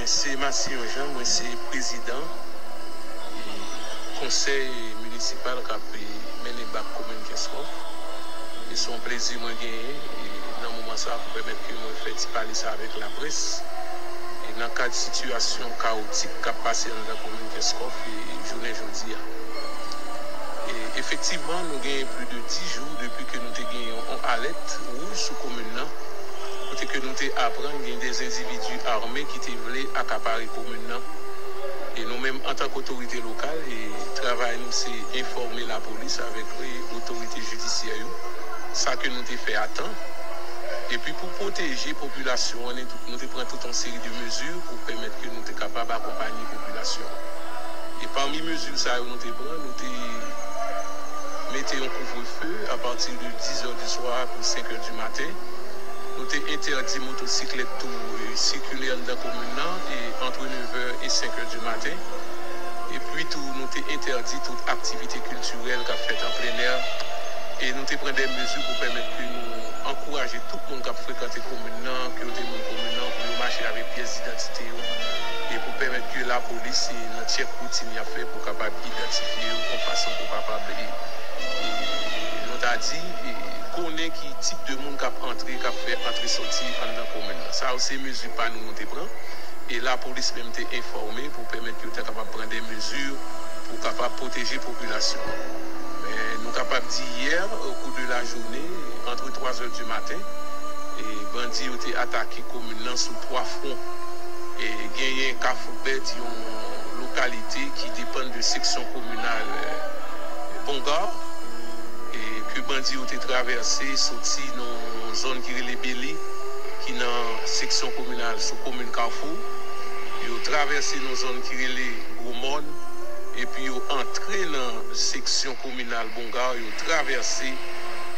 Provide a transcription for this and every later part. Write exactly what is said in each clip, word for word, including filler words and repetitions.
Se Massillon Jean, mwen se prezidan konsèy minisipal k ap mennen bak komin Kenskòf. E se yon plezi mwen genyen e nan moman sa a pou pèmèt ke mwen fè ti pale sa avèk laprès e nan kad sitiyasyon kawotik k ap pase anndan komin Kenskòf e jounen jodi a. E efektivman, nou genyen plis de dis jou depi ke nou te genyen yon alèt wouj sou komin nan, kote ke nou te aprann gen de endividi ame ki te vle akapare komin nan. E nou menm, antanke otorite lokal, e travay nou se enfòme lapolis avèk e otorite jidisyè yo, sa ke nou te fè a tan. Epi pou pwoteje popilasyon an, nou te pran tout yon seri de mezi pou pèmèt ke nou te kapab akonpanye popilasyon an. E pami mezi sa yo nou te pran, nou te mete yon kouvrefe apati de dis è di swa pou senk è di maten. Nou te entèdi motosiklèt tou e sikile anndan komin nan e antre nevè e senk è di maten. Epi tou, nou te entèdi tout aktivite kiltirèl k ap fèt an plenè. E nou te pran de mezi pou pèmèt ke nou ankouraje tout moun k ap frekante komin nan, ke yo te moun komin nan, pou yo mache avèk pyès idantite yo. E pou pèmèt ke lapolis, e nan tchèk woutin y ap fè, pou kapab idantifye yo yon fason pou kapab, e, e, nou ta di, e, konnen ki tip de moun k ap antre, k ap fè antre soti anndan komin nan. Sa yo se mezi pa nou nou te pran. E lapolis menm te enfòme pou pèmèt yo ta kapab pran de mezi pou kapab pwoteje popilasyon an. Men nou kapab di yè, o kou de lajounen, antre twa zè di maten, e bandi yo te atake komin nan sou twa fwon. E genyen Kafou Bèt, yon lokalite ki depann de seksyon kominal, e, Bonga, e ke bandi yo te travèse, soti nan yon zòn ki rele Bele, ki nan seksyon kominal sou komin Kafou. Yo travèse nan zòn ki rele Gwo Mòn, epi yo antre nan seksyon kominal Bonga, yo travèse,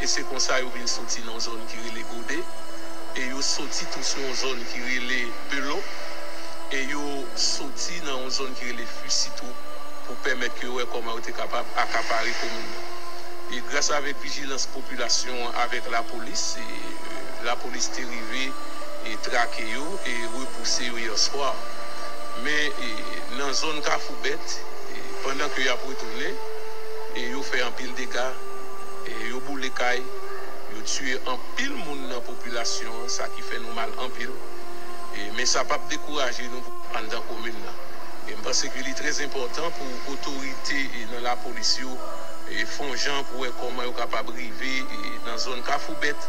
e se konsa yo vin soti nan zòn ki rele Gode, e yo soti tou sou yon zòn ki rele Belo, e yo soti nan yon zòn ki rele Fisi tou, pou pèmèt ke yo wè kòman yo te kapab akapare komin nan. E gras avèk vijilans popilasyon an avèk lapolis, e, lapolis te rive e trake yo e repouse yo yè swa. Men, e, nan zòn Kafou Bèt, e, pandan ke y ap retounen, e, yo fè anpil dega, e, yo boule kay, yo tiye anpil moun nan popilasyon an, sa ki fè nou mal anpil. E, men sa p ap dekouraje nou anndan komin nan. E m panse ke li trè enpòtan pou otorite, e, nan lapolis yo, e, fè yon jan pou wè kòman yo kapab rive, e, nan zòn Kafou Bèt,